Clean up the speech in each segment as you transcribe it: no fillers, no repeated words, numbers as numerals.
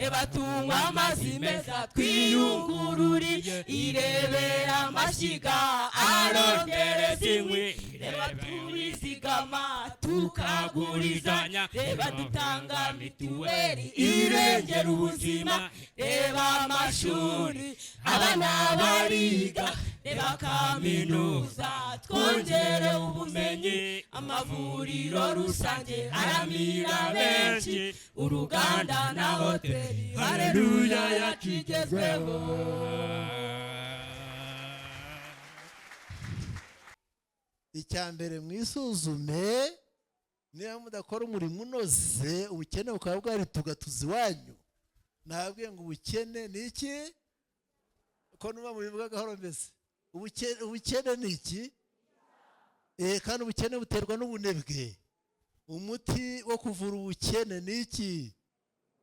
Reba tunywa amazi meza, twiyungururiye irebera amashyiga arondereza inkwi. Reba turizigama, tukagurizanya. Reba dutanga mituweli irengera ubuzima. Reba amashuri, abana bariga. Reba kaminuza, twongere ubumenyi. Amavuriro rusange aramira benshi, uruganda na hoteli. Haleluya yakigezweho. Icya mbere, mwisuzume niba mudakora umurimo unoze, ubukene bukaba bwaritugatuza iwanyu. Ntabwo ngo ubukene ni iki, ko nuba mubivuga gahoro mbese. Ubukene ni iki? Kandi ubukene buterwa n'ubunebwe. Umuti wo kuvura ubukene ni iki?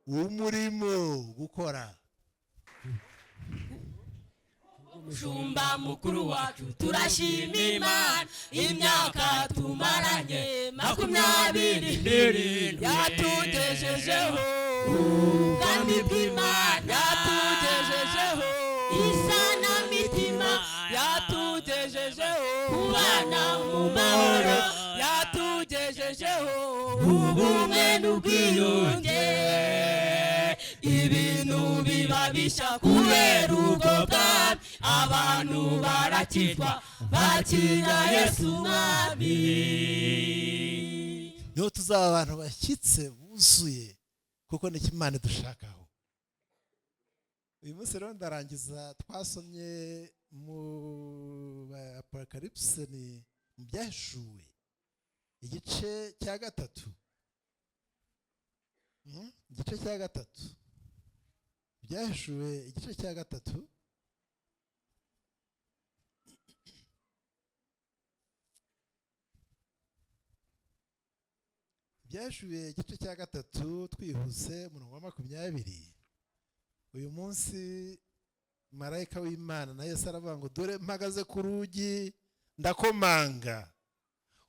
Umurimo, gukora. Umushumba mukuru wacu, turashima Imana imyaka tumaranye 27 yatugejejeho ubwami bw'Imana, yatugejejeho isanamitima, yatugejejeho kubana mu mahoro, yatugejejeho ubumwe n'ubwiyunge. Ibintu biba bishya kubera ubwo bwami, abantu barakizwa, bakira Yesu Mwami. Niho tuzaba abantu bashyitse buzuye, kuko nicyo Imana idushakaho. Uyu munsi rero ndarangiza. Twasomye mu Apocalypse, ni mu Byahishuwe igice cya 3. Igice cya 3, Byahishuwe igice cya 3. Byahishuwe igice cya 3, twihuse, umurongo wa 20. Uyu munsi marayika w'Imana na Yesu aravuga ngo: "Dore mpagaze ku rugi ndakomanga,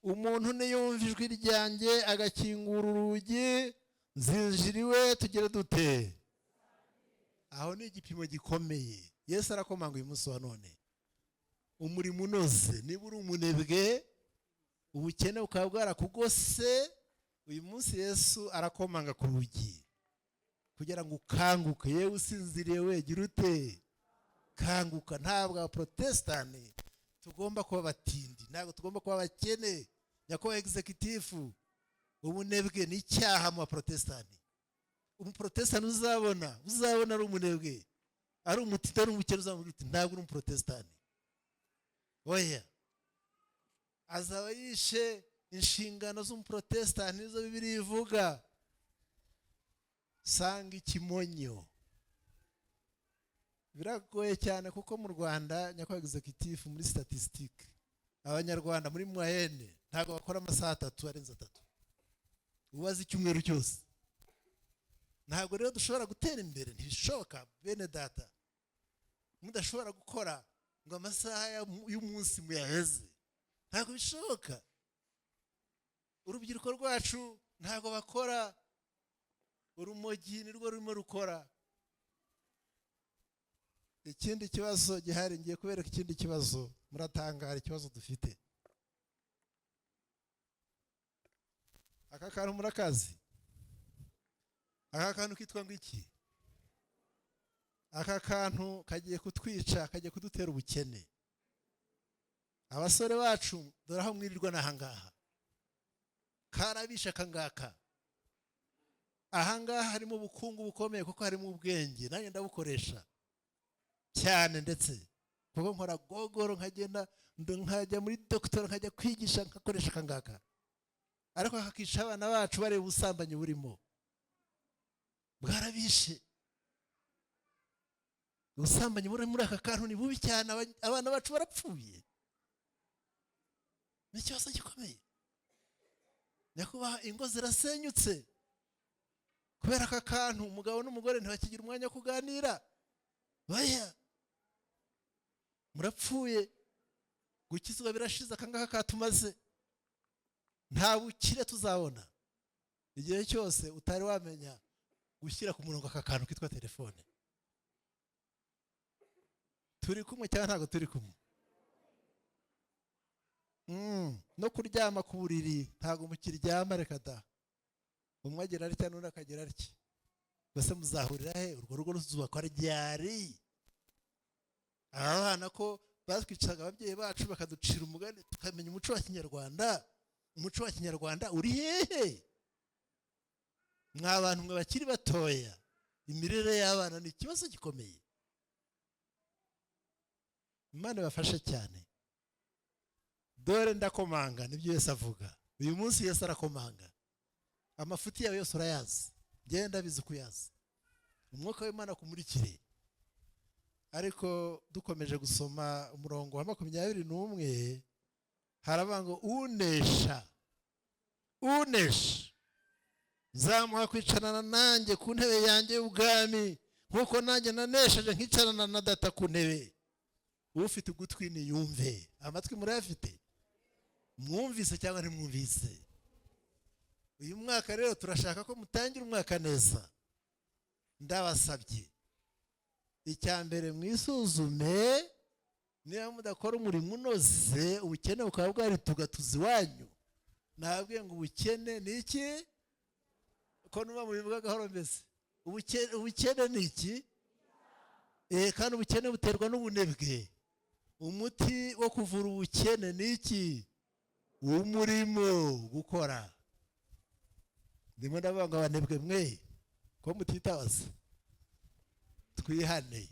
umuntu niyumva ijwi ryanjye agakingura urugi, nzinjira iwe tugere dute?" Aho ni igipimo gikomeye. Yesu arakomanga uyu munsi wa none. Umurimo unoze, niba uri umunebwe, ubukene bukaba bwarakugose, uyu munsi Yesu arakomanga ku rugi kugira ngo ukanguke. Yewe usinziriye we, gira ute? Kanguka. Ntabwo abaprotestani tugomba kuba abatindi, ntabwo tugomba kuba abakene. Nyakubahwa executive, ubunebwe ni icyaha mu baprotestani. Umuprotestani uzabona ari umunebwe, ari umutindi, ari umukene, uzamubwira uti: "Ntabwo uri umuprotestani." Oya, azaba yishe inshingano z'umuprotestani, nizo Bibiliya ivuga. Sanga ikimonyo biragoye cyane, kuko mu Rwanda, nyakubahwa executive, muri statistique, Abanyarwanda muri moyenne ntabwo bakora amasaha 3 arenze 3, ubaze icyumweru cyose. Ntabwo rero dushobora gutera imbere, ntibishoboka bene data, mudashobora gukora ngo amasaha y'umunsi muyaheze, ntabwo bishoboka. Urubyiruko rwacu ntabwo bakora, urumogi nirwo rurimo rukora. Ikindi kibazo gihari, ngiye kubereka ikindi kibazo, muratangara ikibazo dufite. Aka kantu murakazi? Aka kantu kitwa ngo iki? Aka kantu kagiye kutwica, kagiye kudutera ubukene. Abasore bacu, dore aho mwirirwa n'ahangaha, karabishe aka ngaka. Ahangaha harimo ubukungu bukomeye, kuko harimo ubwenge, nanjye ndabukoresha cyane, ndetse kuko nkora gogoro, nkagenda nkajya muri doctorat, nkajya kwigisha, nkakoresha aka ngaka. Ariko hakica abana bacu bareba ubusambanyi burimo, bwarabishe. Ubusambanyi buri muri aka kantu ni bubi cyane, abana bacu barapfuye, ni ikibazo gikomeye. Nyakubahwa, ingo zirasenyutse kubera aka kantu. Umugabo n'umugore ntibakigira umwanya wo kuganira. Baya murapfuye, gukizwa birashize, aka ngaka katumaze. Nta bukire tuzabona igihe cyose utari wamenya. Gushyira ku murongo aka kantu kitwa telefone. Turi kumwe cyangwa ntabwo turi kumwe? No kuryama ku buriri ntabwo mukiryama, reka da. Umwe agira atya, n'undi akagira atya. Mbese muzahurira he? Urwo rugo ruzubakwa ryari? Aba bana ko batwicaga, ababyeyi bacu bakaducira umugani, tukamenya umuco wa Kinyarwanda. Umuco wa Kinyarwanda uri hehe? Mwa bantu mwe bakiri batoya, imirire y'abana ni ikibazo gikomeye. Imana ibafashe cyane. Dore ndakomanga, nibyo Yesu avuga. Uyu munsi Yesu arakomanga. Amafuti yawe yose urayazi, genda bizi uko uyazi. Umwuka w'Imana akumurikire. Ariko dukomeje gusoma umurongo wa 21, haravuga ngo: "Unesha, unesha nzamuha kwicarana nanjye ku ntebe yanjye y'ubwami, nk'uko nanjye nanesheje nkicarana na Data ku ntebe." Ufite ugutwi niyumve. Amatwi murayafite? Mwumvise cyangwa ntimwumvise? Uyu mwaka rero turashaka ko mutangira umwaka neza. Ndabasabye, icya mbere, mwisuzume. Niba mudakora umurimo unoze, ubukene bukaba bwari tugatuza iwanyu. Nababwiye ngo ubukene ni iki? Ko nuba mubivuga gahoro mbese? Ubukene ni iki? Kandi ubukene buterwa n'ubunebwe. Umuti wo kuvura ubukene ni iki? Umurimo, gukora. Ndimo ndavuga ngo abanebwe mwe, ko mutitabaza, twihane.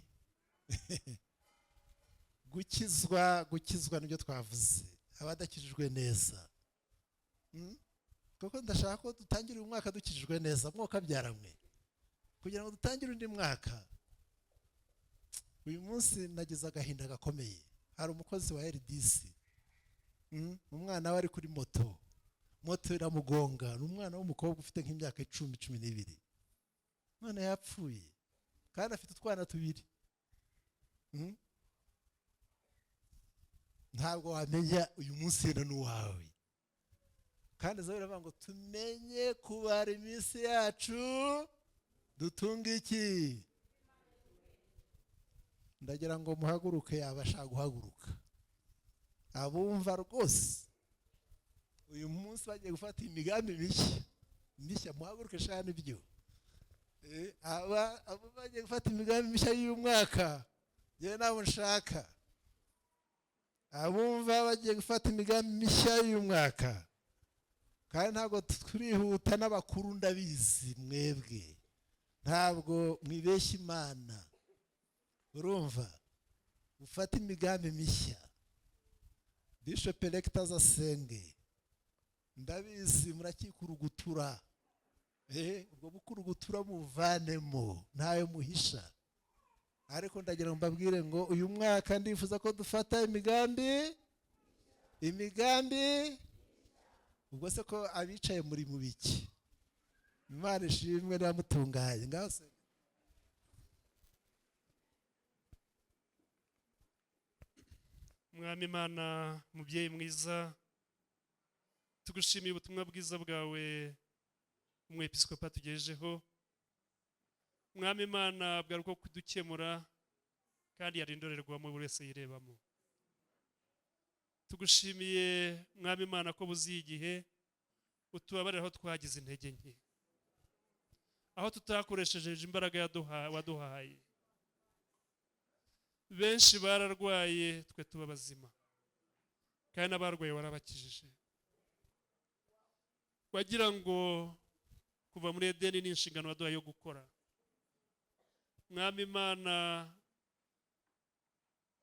Gukizwa, gukizwa nibyo twavuze, abadakijijwe neza. Kuko ndashaka ko dutangira uyu mwaka dukijijwe neza, mwuka byaramwe, kugira ngo dutangire undi mwaka. Uyu munsi nagize agahinda gakomeye. Hari umukozi wa RDC, umwana we ari kuri moto, moto iramugonga. Ni umwana w'umukobwa ufite nk'imyaka 10, 12. None yapfuye kandi afite utwana tubiri. Ntabwo wamenya uyu munsi wenda n'uwawe. Kandi zo biravuga ngo tumenye kubara iminsi yacu, dutunge iki? Ndagira ngo muhaguruke, yabasha guhaguruka, abumva rwose uyu munsi bagiye gufata imigambi mishya mishya, muhaguruke shana. Ibyo aba bagiye gufata imigambi mishya y'uyu mwaka, njyewe ntabwo nshaka. Abumva bagiye gufata imigambi mishya y'uyu mwaka, kandi ntabwo turihuta n'abakuru, ndabizi mwebwe ntabwo mwibeshya Imana. Urumva ufate imigambi mishya. Bishop Elector azasenge. Ndabizi muracyikurugutura. Ubwo bukurugutura muvanemo, ntayo muhisha. Ariko ndagira ngo mbabwire ngo uyu mwaka ndifuza ko dufata imigambi, imigambi. Ubwo se ko abicaye muri mu biki? Imana ishimwe niba mutunganye. Ngaho se. Mwami Imana, mubyeyi mwiza, tugushimiye ubutumwa bwiza bwawe umwepiskopi tugejejeho. Mwami Imana, bwari uko kudukemura, kandi yari indorerwamo buri wese yirebamo. Tugushimiye, Mwami Imana, ko buziye igihe utubabarira aho twagize intege nke, aho tutakoresheje imbaraga waduhaye. Benshi bararwaye, twe tuba bazima, kandi n'abarwaye warabakijije. Wagira ngo kuva muri Edeni ni inshingano waduhaye yo gukora. Mwami Imana,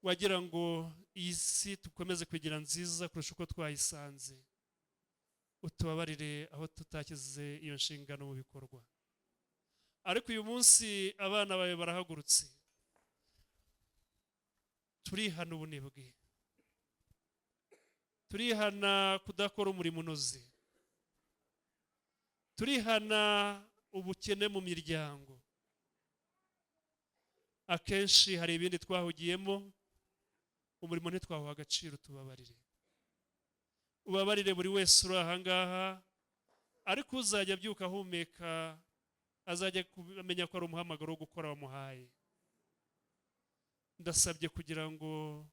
wagira ngo iyi si dukomeze kugira nziza kurusha uko twayisanze. Utubabarire aho tutashyize iyo nshingano mu bikorwa. Ariko uyu munsi abana bawe barahagurutse, turihana ubunebwe, turihana kudakora umurimo unoze, turihana ubukene mu miryango. Akenshi hari ibindi twahugiyemo, umurimo ntitwahuha agaciro. Tubabarire, ubabarire buri wese uri aha ngaha, ariko uzajya abyuka ahumeka. Azajya kumenya ko ari umuhamagaro wo gukora wamuhaye. Ndasabye kugira ngo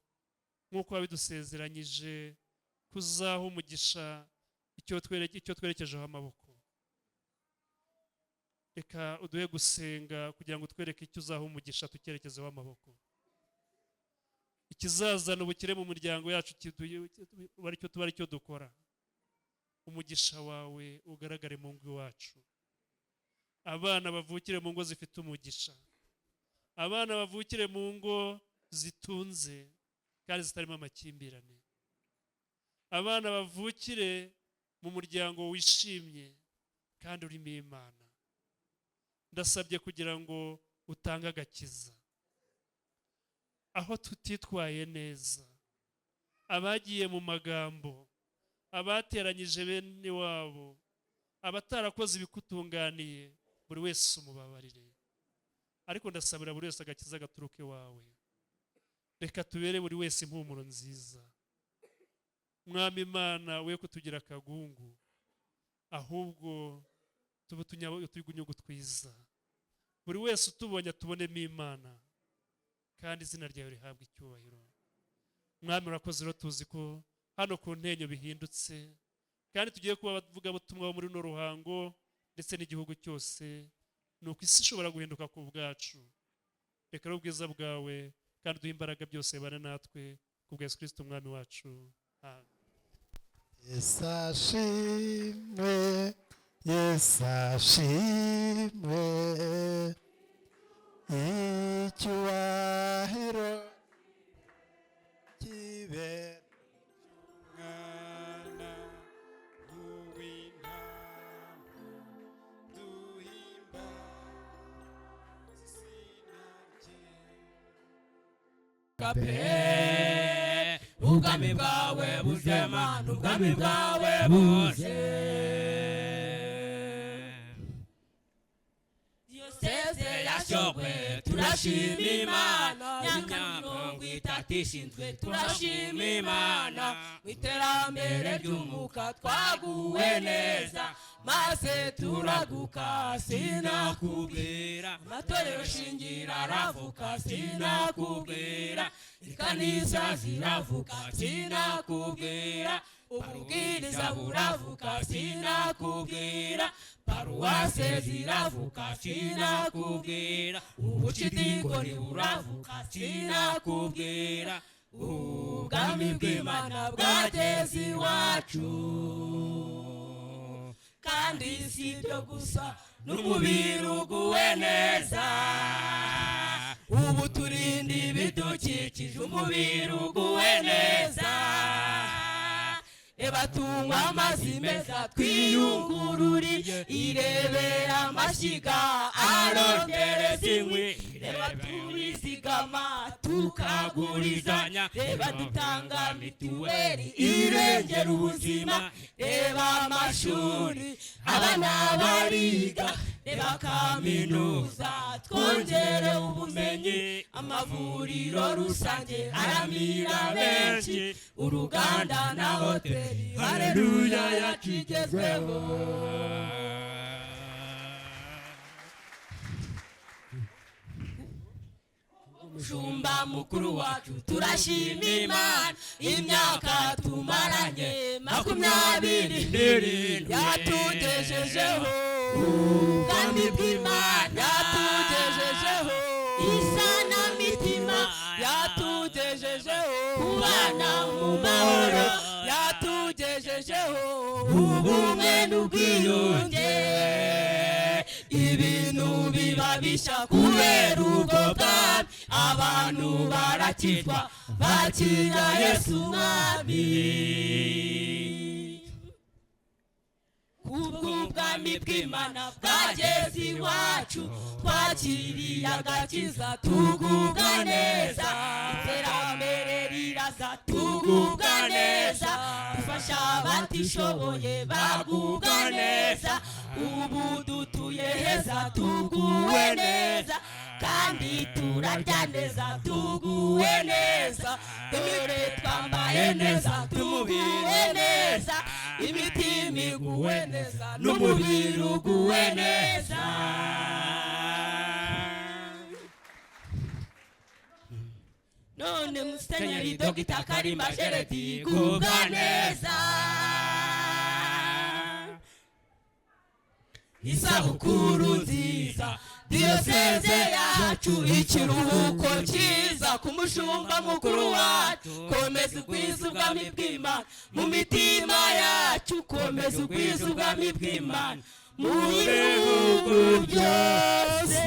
nk'uko wabidusezeranyije kuzaha umugisha icyo twerekejeho amaboko, reka uduhe gusenga kugira ngo utwereke icyo uzaha umugisha tucyerekezeho amaboko. Ikizazana ubukire mu muryango yacu aricyo tuba aricyo dukora. Umugisha wawe ugaragare mu ngo iwacu, abana bavukire mu ngo zifite umugisha, abana bavukire mu ngo zitunze kandi zitarimo amakimbirane, abana bavukire mu muryango wishimye kandi urimo Imana. Ndasabye kugira ngo utange agakiza aho tutitwaye neza, abagiye mu magambo, abateranyije bene wabo, abatarakoze ibikutunganiye, buri wese umubabarire. Ariko ndasabira buri wese agakiza gaturuka iwawe. Reka tubere buri wese impumuro nziza. Mwami Imana, we kutugira akagungu, ahubwo tube utunyugunyugu twiza, buri wese utubonye atubonemo Imana, kandi izina ryawe rihabwa icyubahiro. Mwami, urakoze rero. Tuzi ko hano ku Ntenyo bihindutse, kandi tugiye kuba abavugabutumwa bo muri runo ruhango ndetse n'igihugu cyose. Ni uko isi ishobora guhinduka ku bwacu. Reka rero ubwiza bwawe kandi uduhe imbaraga, byose bane natwe ku bwa Yesu Kirisito Umwami wacu. Amen. Yesu ashimwe, Yesu ashimwe, icyubahiro kibe Mwana w'intama, duhimbaze izina rye. Kape ubwami bwawe buze Mana, ubwami bwawe buze. Diyoseze ya Shyogwe turashima Imana, myaka 30 ishinzwe turashima Imana. Mu iterambere ry'umwuka twaguwe neza, maze turaguka sinakubwira. Amatorero shingiro aravuka sinakubwira, ikanisa ziravuka sinakubwira, ububwiriza buravuka sinakubwira, paruwase ziravuka sinakubwira, ubucidikoni buravuka sinakubwira. Ubwami bw'Imana bwageze iwacu, kandi si ibyo gusa, n'umubiri uguwe neza. Ubu turinda ibidukikije, umubiri uguwe neza. Reba tunywa amazi meza twiyungururiye, irebera amashyiga arongereza inkwi. Reba turizigama tukagurizanya, reba dutanga mituweli irengera ubuzima. Reba amashuri abana bariga, reba kaminuza twongere ubumenyi, amavuriro rusange aramira benshi, uruganda na hoteli, haleluya yakigezweho. Umushumba mukuru wacu turashima Imana, imyaka tumaranye 27 yatugejejeho ubwami bw'Imana, yatugejejeho isanamitima, yatugejejeho kubana mu mahoro, yatugejejeho ubumwe n'ubwiyunge. Ibintu biba bishya kubera ubwo bwami, abantu barakizwa bakira Yesu Mwami. Kubw'ubwami bw'Imana bwageze iwacu, twakiriye agakiza tugubwa neza, iterambere riraza tugubwa neza, dufasha abatishoboye bagubwa neza. Ubu dutuye heza tuguwe neza, kandi turarya neza tuguwe neza, dore twambaye neza tuguwe neza. Imitima iguwe neza n'umubiri uguwe neza. None Musenyeri Dogita Karima Jeredi, gubwa neza. Isabukuru nziza, diyoseze yacu, ikiruhuko cyiza ku mushumba mukuru wacu. Komeza ugwize ubwami bw'Imana mu mitima yacu, komeza ugwize ubwami bw'Imana mu bihugu byose.